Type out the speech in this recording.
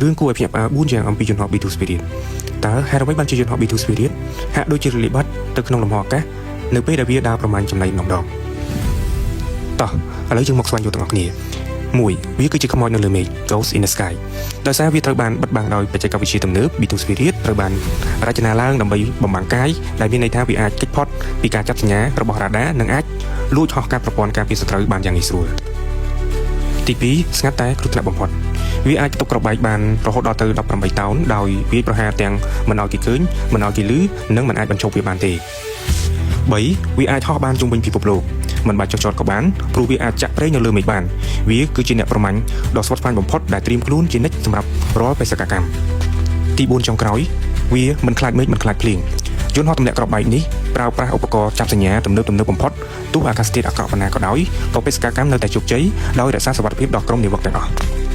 រឿងគួរឲ្យភ្ញាក់ផ្អើល4យ៉ាងអំពីយន្តហោះ B2 Spirit តើហេតុអ្វីបានជាយន្តហោះ B2 Spirit ហាក់ដូចជារលាយបាត់ទៅក្នុងលំហអាកាសនៅពេលដែលវាដើរប្រមាណចំណៃម្ដងៗតោះឥឡូវយើងមកស្វែងយល់ទាំងអស់គ្នា1វាគឺជាខ្មោចនៅលើមេឃ Ghost in the Sky ដោយសារវាត្រូវបានបិទបាំងដោយបច្ចេកវិទ្យាទំនើប B2 Spirit ត្រូវបានរចនាឡើងដើម្បីបំបាំងកាយដែលមានន័យថាវាអាចគេចផុតពីការចាប់សញ្ញារបស់រ៉ាដានិងអាចលួចហោះកាត់ប្រព័ន្ធការពារសត្រូវបានយ៉ាងងាយស្រួលទី2ស្ងាត់តែគ្រោះថ្នាក់បំផុតវាអាចផ្ទុកគ្រាប់បែកបានរហូតដល់ទៅ18តោនដោយវាយប្រហារទាំងមិនឲ្យគេឃើញមិនឲ្យគេឮនិងមិនអាចបញ្ឈប់វាបានទេ3វាអាចហោះបានជុំវិញពិភពលោកមិនបាច់ចុះចតក៏បានព្រោះវាអាចចាក់ប្រេងនៅលើមេឃបានវាគឺជាអ្នកប្រមាញ់ដ៏ស្វិតស្វាញបំផុតដែលត្រៀមខ្លួនជានិច្ចសម្រាប់រាល់បេសកកម្មទី4ចុងក្រោយវាមិនខ្លាចមេឃមិនខ្លាចភ្លៀងយន្តហោះទម្លាក់គ្រាប់បែកនេះប្រើប្រាស់ឧបករណ៍ចាប់សញ្ញាទំនើបទំនើបបំផុតទោះអាកាសធាតុអាក្រក់ប៉ុណ្ណាក៏ដោយក៏បេសកកម្មនៅតែជោគជ័យដោយរក្សាសុវត្ថិភាពដល់ក្រុមនាវិកទាំងអស់។